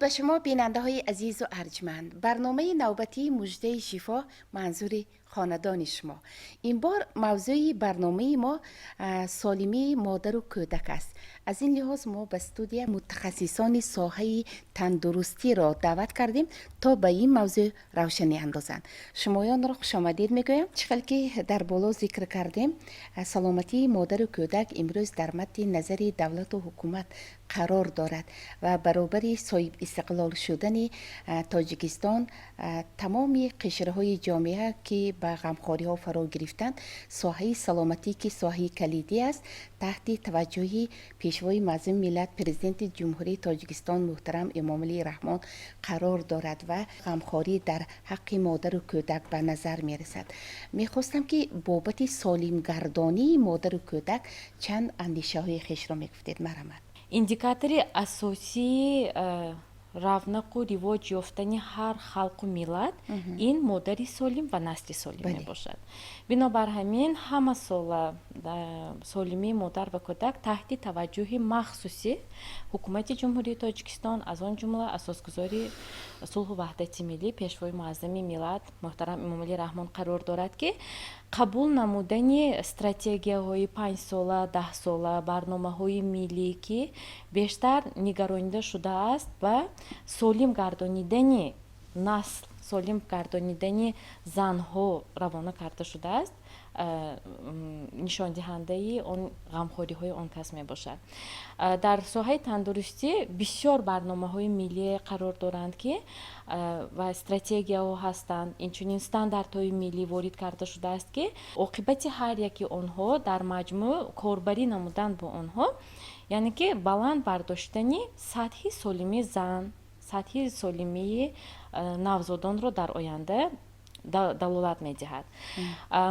Ба шумо, бинандаҳои азизу арҷманд. Барномаи навбатии «Муждаи шифо» манзури хонадони шумо. Ин бор мавзӯи барномаи мо солимии модару кӯдак аст. Аз ин лиҳоз мо ба студия мутахассисони соҳаи тандурустиро даъват кардем, то ба ин мавзӯъ равшанӣ андозанд. Шумоёнро хушомадид мегӯям. Чӣ хел ки дар боло зикр кардем, саломатии модару кӯдак имрӯз дар мадди назари давлату ҳукумат қарор дорад ва баробари соҳибистиқлол шудани Тоҷикистон тамоми қишрҳои ҷомеа, ки ба ғамхориҳо фаро гирифтанд, соҳаи саломатӣ, ки соҳаи калидӣ аст, таҳти таваҷҷӯҳи Пешвои муаззами миллат, Президенти Ҷумҳурии Тоҷикистон муҳтарам Эмомалӣ Раҳмон қарор дорад ва ғамхорӣ дар ҳаққи модару кӯдак ба назар мерасад. Мехостам, ки бобати солимгардонии модару кӯдак чанд андешаҳои хешро мегуфтед. Марҳамат. Индикатори асосии равнақу ривоҷ ёфтани ҳар халқу миллат ин модари солим ва насли солим мебошад. Бинобар ҳамин ҳамасола солимии модар ва кӯдак таҳти таваҷҷӯҳи махсуси Ҳукумати Ҷумҳурии Тоҷикистон, аз он ҷумла Асосгузори сулҳу ваҳдати миллӣ, Пешвои муаззами миллат муҳтарам Эмомалӣ Раҳмон қарор дорад, ки қабул намудани стратегияҳои 5-сола, 10-сола, барномаҳои миллӣ, ки бештар нигаронида шудааст ба солим гардонидани насл, солим гардонидани занҳо равона карда шудааст, нишондиҳандаи он ғамхориҳои он кас мебошад. Дар соҳаи тандурустӣ бисёр барномаҳои миллӣ қарор доранд, ки ва стратегияҳо ҳастанд, инчунин стандартҳои миллӣ ворид карда шудааст, ки оқибати ҳар яки онҳо дар маҷмӯъ корбарӣ намудан бо онҳо, яъне ки баланд бардоштани сатҳи солимии зан, сатҳи солимии навзодонро дар оянда далолат медиҳад.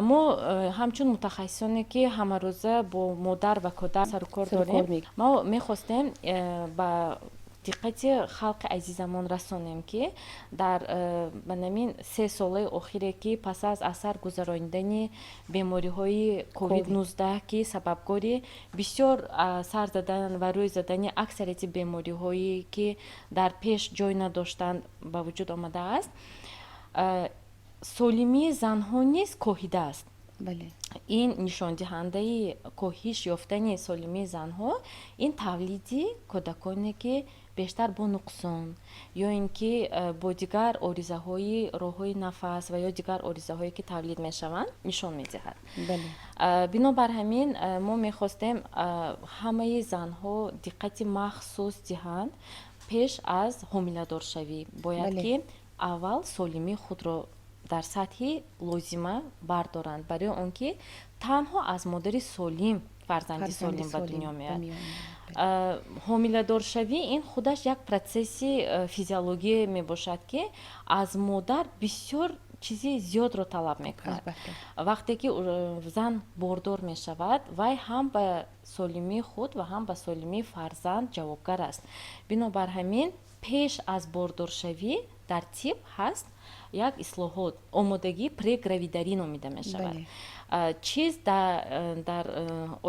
Мо ҳамчун мутахассисоне, ки ҳамарӯза бо модар ва кӯдак сарукор дорем, мо мехостем ба диққати халқи азизамон расонем, ки дар ба намин 3 солаи охире, ки пас аз асар гузаронидани бемориҳои ковид-19, ки сабабгори бисёр сар задан ва рӯй задани аксарияти бемориҳое, ки дар пеш ҷой надоштанд, ба вуҷуд омадааст, солимии занҳо низ коҳидааст. Ин нишондиҳандаи коҳиш ёфтани солимии занҳо ин тавлиди кӯдаконе, ки бештар бо нуқсон ё ин ки бо дигар оризаҳои роҳҳои нафас ва ё дигар оризаҳое, ки тавлид мешаванд, нишон медиҳад. Бинобар ҳамин мо мехостем ҳамаи занҳо диққати махсус диҳанд. Пеш аз ҳомиладоршавӣ бояд ки аввал солимии худро дар сатҳи лозима бардоранд, барои он ки танҳо аз модари солим фарзанди солим ба дунё меояд. Ҳомиладоршавӣ ин худаш як процесси физиология мебошад, ки аз модар бисёр чизи зиёдро талаб мекунад. Вақте ки зан бордор мешавад, вай ҳам ба солимии худ ва ҳам ба солимии фарзанд ҷавобгар аст. Бинобар ҳамин пеш аз бордоршавӣ дар тиб ҳаст як ислоҳот, омодагии прегравидарӣ номида мешавад. Чиз дар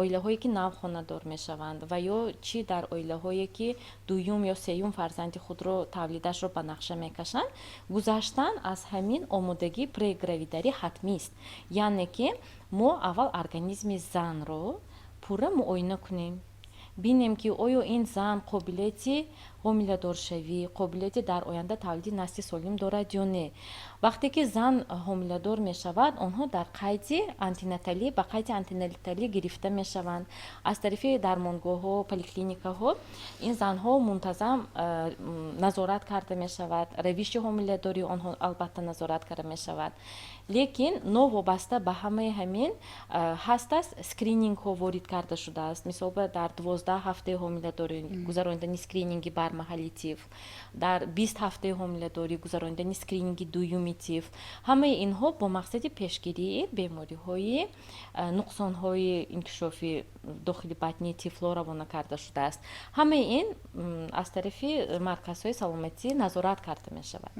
оилаҳое, ки нав хонадор мешаванд, ва ё чӣ дар оилаҳое, ки дуюм ё сеюм фарзанди худро тавлидашро ба нақша мекашанд, гузаштан аз ҳамин омодагии прегравидарӣ ҳатмист. Яъне ки мо аввал организми занро пурра муоина кунем, бинем, ки оё ин зан қобилияти ҳомиладоршавӣ, қобилияти дар оянда тавлиди насли солим дорад ё не. Вақте ки зан ҳомиладор мешавад, онҳо дар қайди антенаталӣ, ба қайди антенаталӣ гирифта мешаванд. Аз тарафи дармонгоҳҳо, поликлиникаҳо ин занҳо мунтазам назорат карда мешавад, равиши ҳомиладории онҳо албатта назорат карда мешавад. Лекин новобаста ба ҳамаи ҳамин ҳастаст скринингҳо ворид карда шудааст. Мисол, дар 12 ҳафтаи ҳомиладорӣ гузаронидани скрининги бармаҳали тифл, дар 20 ҳафтаи ҳомиладорӣ гузаронидани скрининги дуюми тифл. Ҳамаи инҳо бо мақсади пешгирии бемориҳои нуқсонҳои инкишофи дохили батнии тифло равона карда шудааст. Ҳамаи ин аз тарафи марказҳои саломатӣ назорат карда мешавад.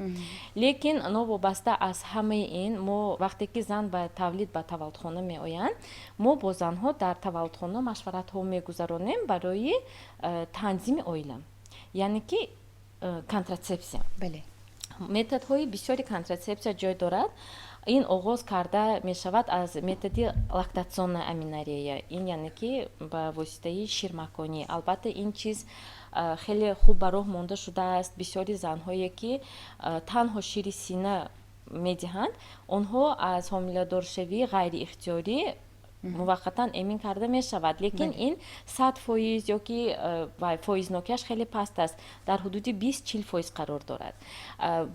Лекин новобаста аз ҳамаи ин, мо вақте ки зан ба тавлид ба таваллудхона меоянд, мо бо занҳо дар таваллудхона машваратҳо мегузаронем барои танзими оила, яъне ки контрацепсия. Бале. Методҳои бисёри контрацепсия ҷой дорад. Ин оғоз карда мешавад аз методи лактационная аменорея, ин яъне ки ба воситаи ширмаконӣ. Албатта, ин чиз хеле хуб ба роҳ монда шудааст. Бисёри занҳое, ки танҳо шири сина медиҳанд, онҳо аз ҳомиладоршавии ғайриихтиёрӣ муваққатан эмин карда мешавад, лекин ин 100% ё ки фоизнокиаш хеле паст аст, дар ҳудуди 20-40% қарор дорад.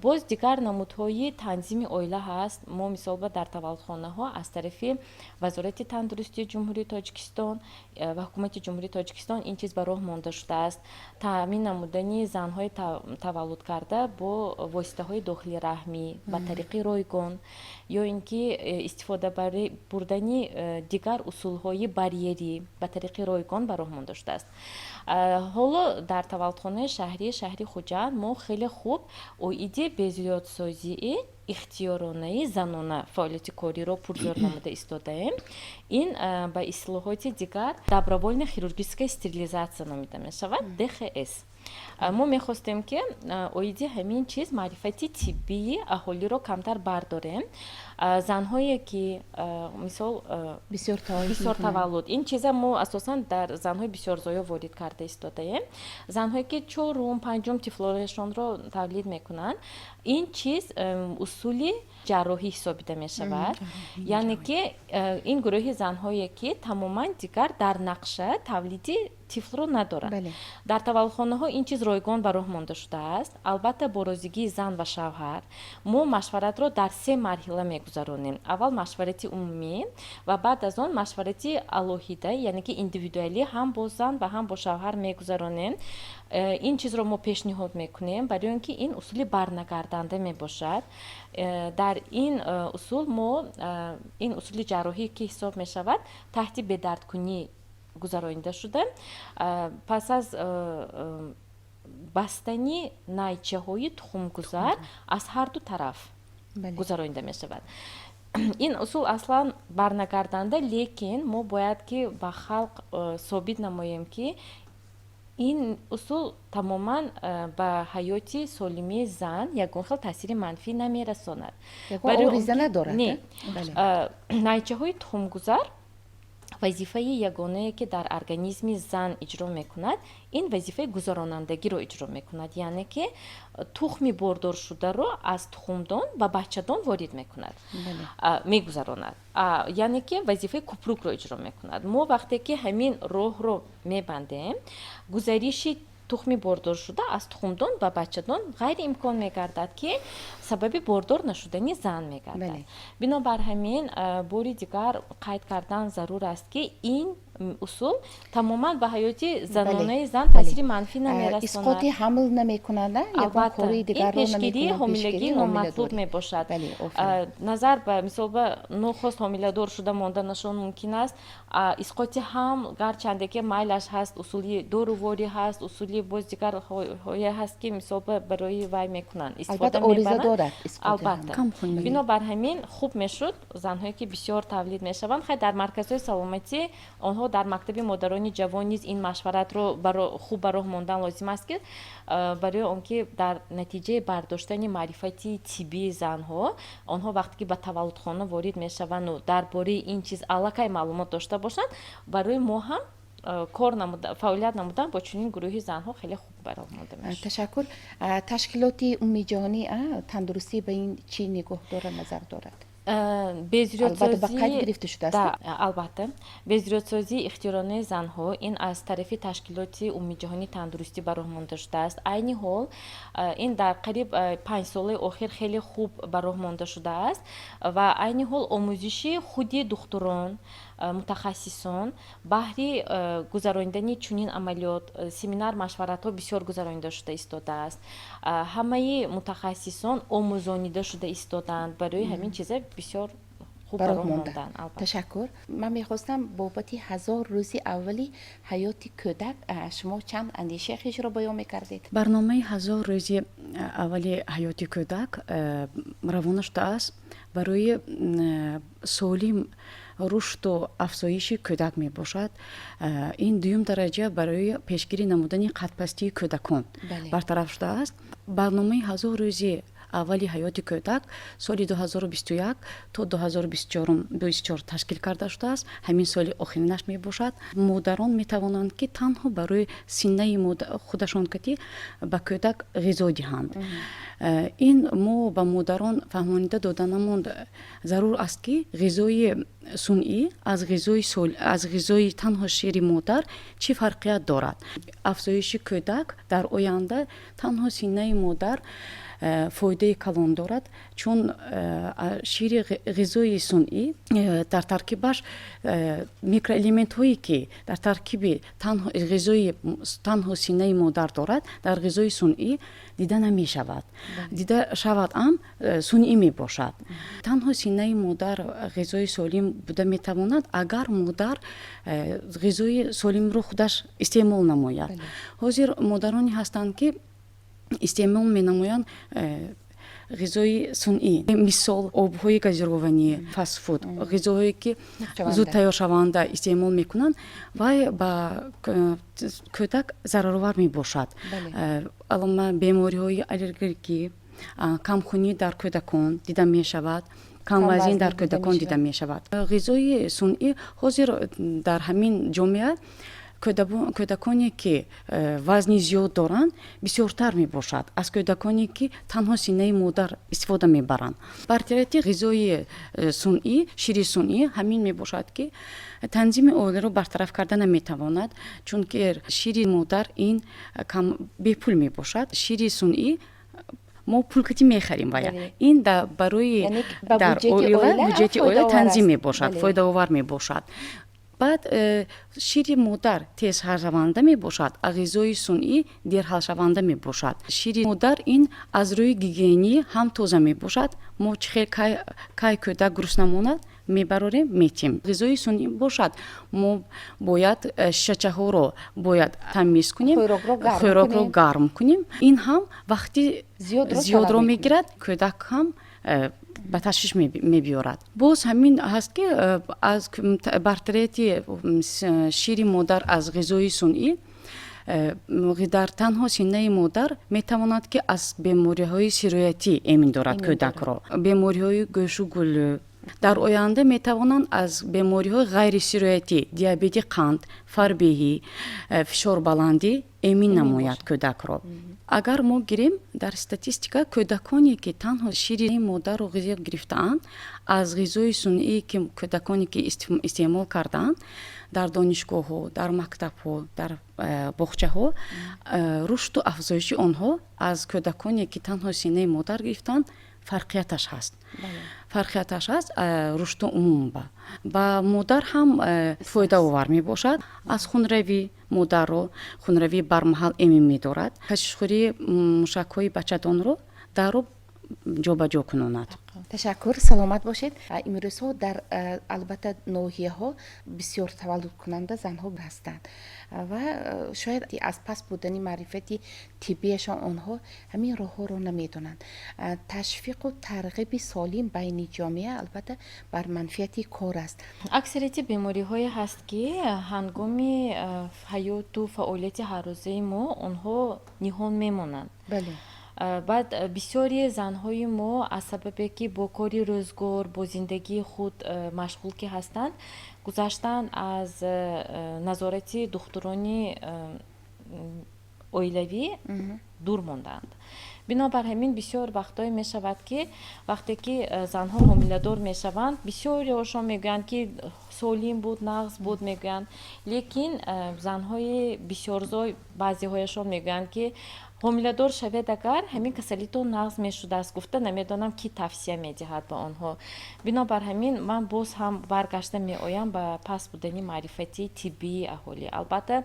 Боз дигар намудҳои танзими оила ҳаст. Мо, мисол, ба дар таваллудхонаҳо аз тарафи Вазорати тандурустии Ҷумҳурии Тоҷикистон ва Ҳукумати Ҷумҳурии Тоҷикистон ин чиз ба роҳ монда шудааст: таъмин намудани занҳои таваллудкарда бо воситаҳои дохилираҳмӣ ба тариқи ройгон ё ин ки истифода бурдани дигар усулҳои барьерӣ ба тариқи ройгон ба роҳ монда шудааст. Ҳоло дар таваллудхонаи шаҳрии шаҳри Хуҷанд мо хеле хуб оиди безурётсозии ихтиёронаи занона фаъолияти кориро пурзӯр намуда истодаем. Ин ба истилоҳоти дигар добровольная хирургическая стерилизация номида мешавад, ДХС. Мо мехостем, ки оиди ҳамин чиз маърифати тиббии аҳолиро камтар бардорем. Занҳое, ки, мисол, бисёр таваллуд, ин чиза мо асосан дар занҳои бисёрзоё ворид карда истодаем, занҳое, ки чорум, панҷум тифлоашонро тавлид мекунанд, ин чиз усули ҷарроҳӣ ҳисобида мешавад. Яъне ки ин гурӯҳи занҳое, ки тамоман дигар дар нақша тавлиди тифлро надоранд. Дар таваллудхонаҳо ин чиз ройгон ба роҳ монда шудааст, албатта, бо розигии зан ва шавҳар. Мо машваратро дар се марҳила мегузаронем: аввал машварати умумӣ ва баъд аз он машварати алоҳида, яъне ки индивидуалӣ, ҳам бо зан ва ҳам бо шавҳар мегузаронем. Ин чизро мо пешниҳод мекунем, барои он ки ин усули барнагарданда мебошад. Дар ин усул мо, ин усули ҷарроҳӣ ки ҳисоб мешавад, таҳти бедардкунӣ гузаронида шуда, пас аз бастани найчаҳои тухмгузар аз ҳарду тараф гузаронида мешавад. Ин усул аслан барнагарданда, лекин мо бояд ки ба халқ собит намоем, ки ин усул тамоман ба ҳаёти солимии зан ягон хел таъсири манфӣ намерасонад. Не, найчаҳои тухмгузар вазифаи ягонае, ки дар организми зан иҷро мекунад, ин вазифаи гузаронандагиро иҷро мекунад, яъне ки тухми бордоршударо аз тухмдон ба бачадон ворид мекунад, мегузаронад, яъне ки вазифаи купрукро иҷро мекунад. Мо вақте ки ҳамин роҳро мебандем, гузариши тухми бордоршуда аз тухмдон ба бачадон ғайриимкон мегардад, ки сабаби бордор нашудани зан мегардад. Бинобар ҳамин, бори дигар қайд кардан зарур аст, ки ин усул тамоман ба ҳаёти занонаи зан таъсири манфӣ намерасонад. Исқоти ҳамл намекунад. Албатта, ин пешгирии ҳомилагии номатлуб мебошад. Назар ба, мисол, ба нохост ҳомиладор шуда монданашон мумкин аст. Исқоти ҳамл, гарчанде ки майлаш ҳаст, усули доруворӣ ҳаст, усули боз дигарҳое ҳаст, ки, мисол, барои вай мекунанд, истифода мебаранд, албатта. Бинобар ҳамин, хуб мешуд, занҳое, ки бисёр тавлид мешаванд, хай, дар марказҳои саломатӣ онҳо, дар мактаби модарони ҷавон низ ин машваратро хуб ба роҳ мондан лозим аст, ки барои он ки дар натиҷаи бардоштани маърифати тиббии занҳо, онҳо вақте ки ба таваллудхона ворид мешаванду дар бораи ин чиз аллакай маълумот дошта бошанд, барои мо ҳам кор фаъолият намудан бо чунин гурӯҳи занҳо хеле хуб бароҳ монда мешавад. Ташаккур. Ташкилоти умумиҷаҳонии тандурустӣ ба ин чӣ нигоҳ дорад, назар дорад? Безурётсозӣ гирифта шудааст. Албатта, безурётсозии ихтиёронаи занҳо ин аз тарафи Ташкилоти умумиҷаҳонии тандурустӣ ба роҳ монда шудааст. Айни ҳол ин дар қариб 5 солаи охир хеле хуб ба роҳ монда шудааст ва айни ҳол омӯзиши худи духтурон, мутахассисон баҳри гузаронидани чунин амалиёт, семинар машваратҳо бисёр гузаронида шуда истодааст. Ҳамаи мутахассисон омӯзонида шуда истодаанд. Барои ҳамин чиза бисёр хуб ба ба роҳ роҳ монда. мондан, албатта. Ташаккур. Ман мехостам бобати 1000 рӯзи аввали ҳаёти кӯдак шумо чанд андешаи хешро баён мекардед. Барномаи 1000 рӯзи аввали ҳаёти кӯдак равона шудааст барои солим Рушду афзоиши кӯдак мебошад. Ин дуюм дараҷа барои пешгирӣ намудани қадпастии кӯдакон бартараф шудааст. Барномаи 1000 рӯзи аввали ҳаёти кӯдак соли 2021 то 2024 ташкил карда шудааст. Ҳамин соли охиринаш мебошад. Модарон метавонанд, ки танҳо барои синаи худашон кати ба кӯдак ғизо диҳанд. Ин мо ба модарон фаҳмонида доданамон зарур аст, ки ғизои сунъӣ аз ғизои танҳо шири модар чӣ фарқият дорад. Афзоиши кӯдак дар оянда танҳо синаи модар фоидаи калон дорад, чун шири ғизои сунъӣ дар таркибаш микроэлементҳое, ки дар таркиби танҳо ғизои танҳо синаи модар дорад, дар ғизои сунъӣ дида намешавад. Дида шавад ам, сунъӣ мебошад. Танҳо синаи модар ғизои солим буда метавонад, агар модар ғизои солимро худаш истеъмол намояд. Ҳозир модароне ҳастанд, ки истеъмол менамоянд ғизои сунъӣ, мисол, обҳои газированӣ, фастфуд, ғизоҳое, ки зуд тайёршаванда истеъмол мекунанд. Вай ба кӯдак зараровар мебошад. Алома бемориҳои аллергикӣ, камхунӣ дар кӯдакон дида мешавад, камвазин дар кӯдакон дида мешавад. Ғизои сунъӣ ҳозир дар ҳамин ҷомеа кӯдаконе, ки вазни зиёд доранд, бисёртар мебошад аз кӯдаконе, ки танҳо синаи модар истифода мебаранд. Бартарияти ғизои сунъӣ, шири сунъӣ ҳамин мебошад, ки танзими оиларо бартараф карда наметавонад, чунки шири модар ин бепул мебошад. Шири сунъӣ мо пулкати мехарем. Вая ин барои дар оила, буҷети оила танзим мебошад, фоидаовар мебошад. Баъд шири модар тез ҳалшаванда мебошад, а ғизои сунъӣ дерҳалшаванда мебошад. Шири модар ин аз рӯи гигиенӣ ҳам тоза мебошад. Мо чӣ хел кай кӯдак гурусна монад, мебарорем, метем. Ғизои сунъӣ бошад, мо бояд шишачаҳоро бояд тамиз кунем, хӯрокро гарм кунем. Ин ҳам вақти зиёдро мегирад, кӯдак ҳам ба ташвиш мебиёрад. Боз ҳамин ҳаст, ки аз бартарияти шири модар аз ғизои сунъӣ дар танҳо синаи модар метавонад, ки аз бемориҳои сироятӣ эмин дорад кӯдакро. Бемориҳои гӯшу гулӯ, дар оянда метавонанд аз бемориҳои ғайрисироятӣ, диабети қанд, фарбеҳӣ, фишорбаландӣ эмин намояд кӯдакро. Агар мо гирем дар статистика, кӯдаконе, ки танҳо шири модарро ғизо гирифтаанд, аз ғизои сунъие, ки кӯдаконе, ки истеъмол кардаанд, дар донишгоҳҳо, дар мактабҳо, дар боғчаҳо рушду афзоиши онҳо аз кӯдаконе, ки танҳо синаи модар гирифтаанд, фарқияташ ҳаст, фарқияташ ҳаст. Рушду умум ба модар ҳам фоидаовар мебошад. Аз хунравӣ модарро, хунравии бармаҳал эмин медорад, кашишхӯрии мушакҳои бачадонро дарро ҷобаҷо кунонад. Ташаккур, саломат бошед. Имрӯзҳо дар албатта ноҳияҳо бисёр таваллудкунанда занҳо ҳастанд ва шояд аз паст будани маърифати тиббиашон онҳо ҳамин роҳҳоро намедонанд. Ташвиқу тарғиби солим байни ҷомеа албатта бар манфиати кор аст. Аксарияти бемориҳое ҳаст, ки ҳангоми ҳаёту фаъолияти ҳаррӯзаи мо онҳо ниҳон мемонанд. Баъд бисёри занҳои мо аз сабабе, ки бо кори рӯзгор, бо зиндагии худ машғул ки ҳастанд, гузаштан аз назорати духтурони оилавӣ дур мондаанд. Бинобар ҳамин бисёр вақтҳое мешавад, ки вақте ки занҳо ҳомиладор мешаванд, бисёриҳошон мегӯянд, ки солим буд, нағз буд мегӯянд, лекин занҳои бисёрзой баъзеҳояшон мегӯянд, ки ҳомиладор шавед, агар ҳамин касалитон нағз мешудааст гуфта, намедонам, кӣ тавсия медиҳад ба онҳо. Бинобар ҳамин ман боз ҳам баргашта меоям ба паст будани маърифати тиббии аҳолӣ. Албатта,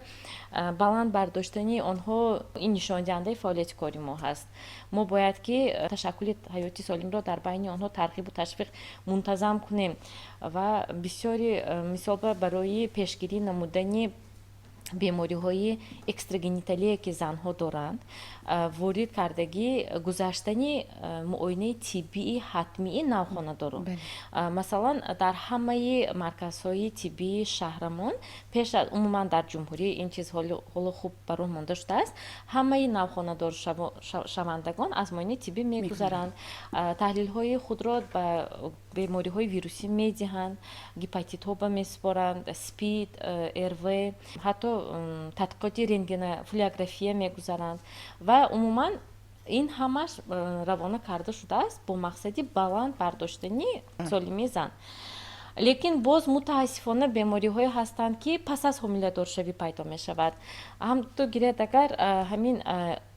баланд бардоштани онҳо ин нишондиҳандаи фаъолияти кори мо ҳаст. Мо бояд, ки ташаккули ҳаёти солимро дар байни онҳо тарғибу ташвиқ мунтазам кунем ва бисёри мисол барои пешгирӣ намудани бемориҳои экстрагениталие, ки занҳо доранд. Ворид кардагӣ гузаштани муоинаи тиббии ҳатмии навхонадорон. Масалан, дар ҳамаи марказҳои тиббии шаҳрамон, пеш аз, умуман дар ҷумҳурӣ ин чиз ҳоло хуб ба роҳ монда шудааст, ҳамаи навхонадоршавандагон аз муоинаи тиббӣ мегузаранд, таҳлилҳои худро ба бемориҳои вирусӣ медиҳанд, гепатитҳо ба месупоранд, СПИД, РВ, ҳатто тадқиқоти рентгенофлюорография мегузаранд ва умуман ин ҳамаш равона карда шудааст бо мақсади баланд бардоштани солимии зан. Лекин боз, мутаассифона, бемориҳое ҳастанд, ки пас аз ҳомиладоршавӣ пайдо мешавад. Ҳамто гиред агар, ҳамин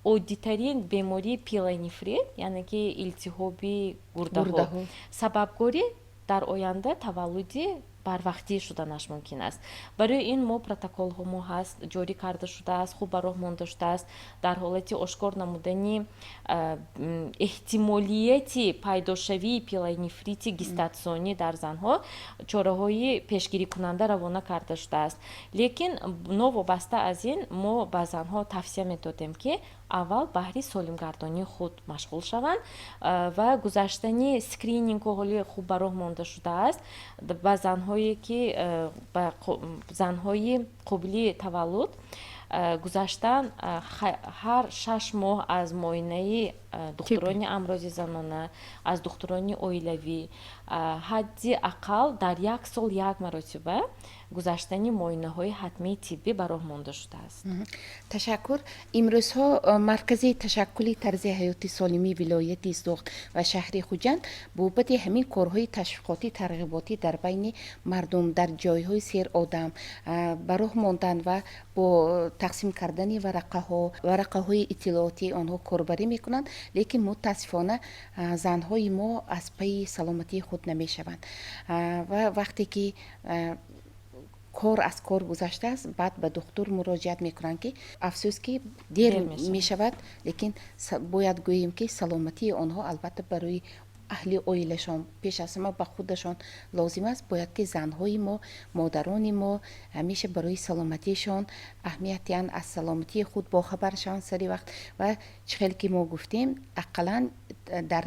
оддитарин бемории пиелонефрит, яъне ки илтиҳоби гурдаҳо, сабабгори дар оянда таваллуди барвақтӣ шуданаш мумкин аст. Барои ин мо протоколҳо мо ҳаст, ҷорӣ карда шудааст, хуб ба роҳ монда шудааст. Дар ҳолати ошкор намудани эҳтимолияти пайдошавии пиелонефрити гестатсионӣ дар занҳо чораҳои пешгирикунанда равона карда шудааст. Лекин новобаста аз ин мо ба занҳо тавсия медодем, ки аввал баҳри солимгардонии худ машғул шаванд ва гузаштани скринингҳо ҳоли хуб ба роҳ монда шудааст. Ба занҳое ки, ба занҳои қобили таваллуд гузаштан ҳар 6 моҳ аз муоинаи духтурони амрози занона, аз духтурони оилавӣ, ҳадди ақал дар як сол як маротиба гузаштани муоинаҳои ҳатмии тиббӣ ба роҳ монда шудааст. Ташаккур. Имрӯзҳо маркази ташаккули тарзи ҳаёти солимии вилояти Суғд ва шаҳри Хуҷанд бобати ҳамин корҳои ташвиқотӣ, тарғиботӣ дар байни мардум, дар ҷойҳои серодам ба роҳ мондан ва бо тақсим кардани варақаҳо, варақаҳои иттилоотӣ онҳо корбарӣ мекунанд. Лекин мутаассифона, занҳои мо аз пайи саломатии худ намешаванд ва вақте ки кор аз кор гузаштааст, баъд ба духтур муроҷиат мекунанд, ки афсӯс, ки дер мешавад. Лекин бояд гӯем, ки саломатии онҳо албатта барои аҳли оилашон, пеш аз ҳама ба худашон лозим аст. Бояд ки занҳои мо, модарони мо ҳамеша барои саломатиашон аҳамият диҳанд, аз саломатии худ бохабар шаванд сари вақт ва чӣ хеле ки мо гуфтем, ақаллан дар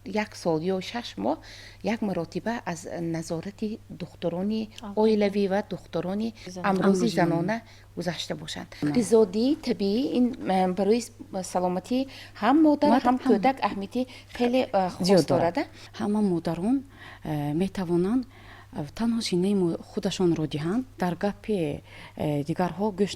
як сол ё 6 моҳ як маротиба аз назорати духтурони оилавӣ ва духтурони амрози занона гузашта бошанд. Ғизодиҳии табиӣ ин барои саломатии ҳам модар, ҳам кӯдак аҳамияти хеле хос дорад. Ҳама модарон метавонанд танҳо синаи худашонро диҳанд, дар гапи дигарҳо гӯш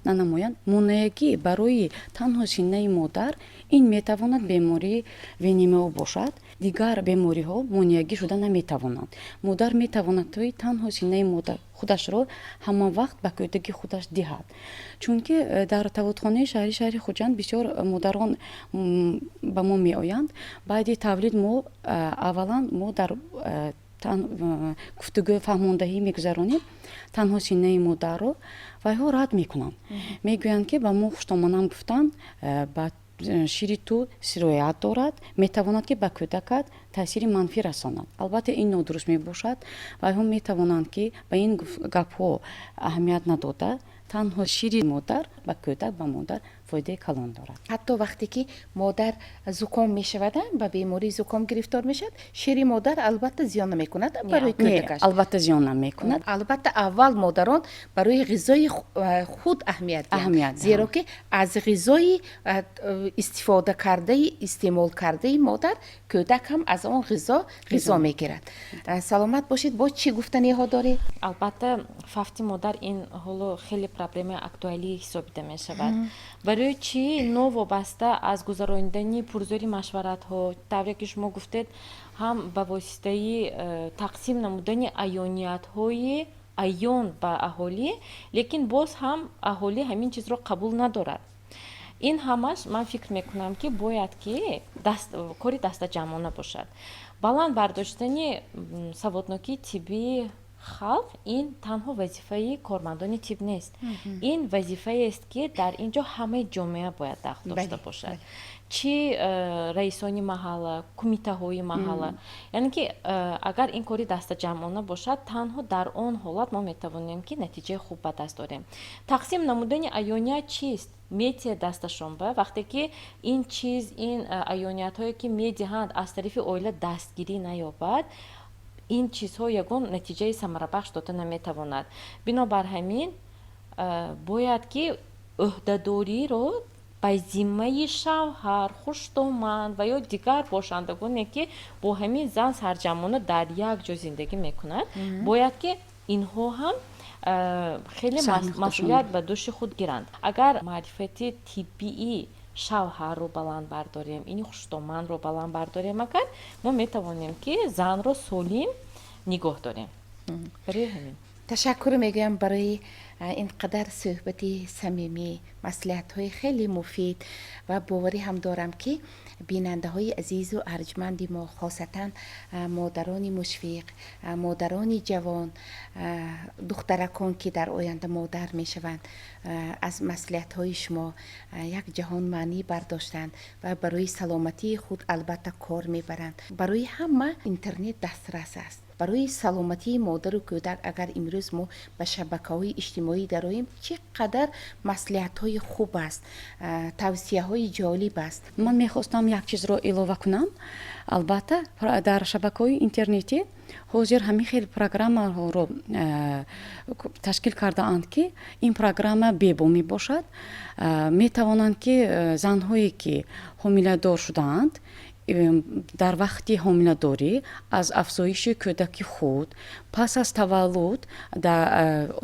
нанамоянд. Монеагӣ барои танҳо синаи модар ин метавонад бемории ВНМО бошад. Дигар бемориҳо монеагӣ шуда наметавонанд. Модар метавонад тои танҳо синаи модар худашро ҳама вақт ба кӯдаки худаш диҳад, чунки дар таваллудхонаи шаҳри Хуҷанд бисёр модарон ба мо меоянд. Баъди тавлид мо аввалан мо дар гуфтугӯ, фаҳмондаҳӣ мегузаронем танҳо синаи модарро. Вайҳо рад мекунанд, мегӯянд, ки ба мо хуштоманам гуфтанд, ба шири ту сироят дорад, метавонад, ки ба кӯдакат таъсири манфӣ расонад. Албатта, ин нодуруст мебошад. Вайҳо метавонанд, ки ба ин гапҳо аҳамият надода, танҳо шири модар ба кӯдак, ба модар фоидаи калон дорад. Ҳатто вақте ки модар зуком мешавад, ба бемории зуком гирифтор мешавад, шири модар албатта зиён намекунад барои кӯдакаш? Албатта, зиён намекунад. Албатта, аввал модарон барои ғизои худ аҳамият диҳанд, зеро ки аз ғизои истифода кардаи, истеъмол кардаи модар кӯдак ҳам аз он ғизо ғизо мегирад. Саломат бошед. Боз чӣ гуфтаниҳо доред? Албатта, фавти модар ин ҳоло хеле проблемаи актуалӣ ҳисобида мешавад. Барои чӣ новобаста аз гузаронидани пурзӯри машваратҳо, тавре ки шумо гуфтед, ҳам ба воситаи тақсим намудани аёниятҳои аён ба аҳолӣ, лекин боз ҳам аҳолӣ ҳамин чизро қабул надорад. Ин ҳамаш, ман фикр мекунам, ки бояд ки кори дастаҷамъона бошад. Баланд бардоштани саводнокии тиббии халқ ин танҳо вазифаи кормандони тиб нест, ин вазифаест, ки дар ин ҷо ҳамаи ҷомеа бояд дахл дошта бошад. Чӣ раисони маҳалла, кумитаҳои маҳалла, яъне ки агар ин кори дастаҷамъона бошад, танҳо дар он ҳолат мо метавонем, ки натиҷаи хуб ба даст орем. Тақсим намудани аёният чист? Метия дасташон ба вақте ки ин чиз, ин аёниятҳое, ки медиҳанд, аз тарафи оила дастгирӣ наёбад, ин чизҳо ягон натиҷаи самарабахш дода наметавонад. Бинобар ҳамин бояд ки ӯҳдадориро ба зиммаи шавҳар, хуштоман ва ё дигар бошандагоне, ки бо ҳамин зан сарҷамъона дар як ҷо зиндагӣ мекунад, бояд ки инҳо ҳам хеле масъулият ба дӯши худ гиранд. Агар маърифати тиббии шавҳарро баланд бардорем, ини хуштоманро баланд бардорем, агар мо метавонем, ки занро солим нигоҳ дорем. Барои ҳамин. Ташаккур мегӯям барои ин қадар суҳбати самимӣ, маслиҳатҳои хеле муфид ва боварӣ ҳам дорам, ки бинандаҳои азизу арҷманди мо, хосатан модарони мушфиқ, модарони ҷавон, духтаракон, ки дар оянда модар мешаванд, аз маслиҳатҳои шумо як ҷаҳон маънӣ бардоштанд ва барои саломатии худ албатта кор мебаранд. Барои ҳама интернет дастрас аст. Барои саломатии модару кӯдак агар имрӯз мо ба шабакаҳои иҷтимоӣ дароем, чӣ қадар маслиҳатҳои хуб аст, тавсияҳои ҷолиб аст. Ман мехостам як чизро илова кунам. Албатта, дар шабакаҳои интернетӣ ҳозир ҳамин хел программаҳоро ташкил кардаанд, ки ин программа бебо мебошад. Метавонанд, ки занҳое, ки ҳомиладор шудаанд, дар вақти ҳомиладорӣ аз афзоиши кӯдаки худ, пас аз таваллуд,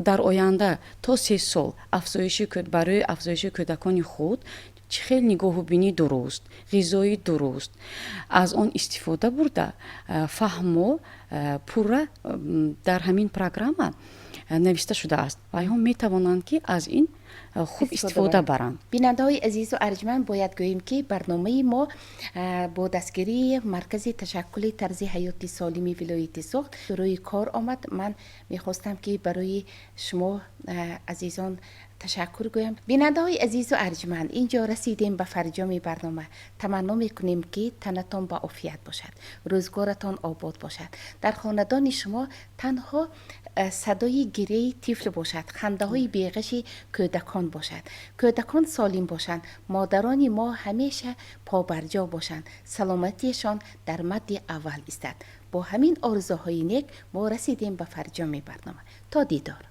дар оянда то 3 сол афзоиши, барои афзоиши кӯдакони худ чӣ хел нигоҳубинӣ дуруст, ғизои дуруст аз он истифода бурда, фаҳмо, пурра дар ҳамин программа навишта шудааст ва инҳо метавонанд, ки аз ин хуб истифода баранд. Бинандаҳои азизу арҷманд, бояд гӯем, ки барномаи мо бо дастгирии Маркази ташаккули тарзи ҳаёти солими вилояти Суғд рӯи кор омад. Ман мехостам, ки барои шумо азизон ташаккур гӯям. Бинандаҳои азизу арҷманд, ин ҷо расидем ба фарҷоми барнома. Таманно мекунем, ки танатон ба офият бошад, рӯзгоратон обод бошад, дар хонадони шумо танҳо садои гиряи тифл бошад, хандаҳои беғаши кӯдакон бошад, кӯдакон солим бошанд, модарони мо ҳамеша побарҷо бошанд, саломатиашон дар мадди аввал истад. Бо ҳамин орзуҳои нек мо расидем ба фарҷоми барнома. То дидор.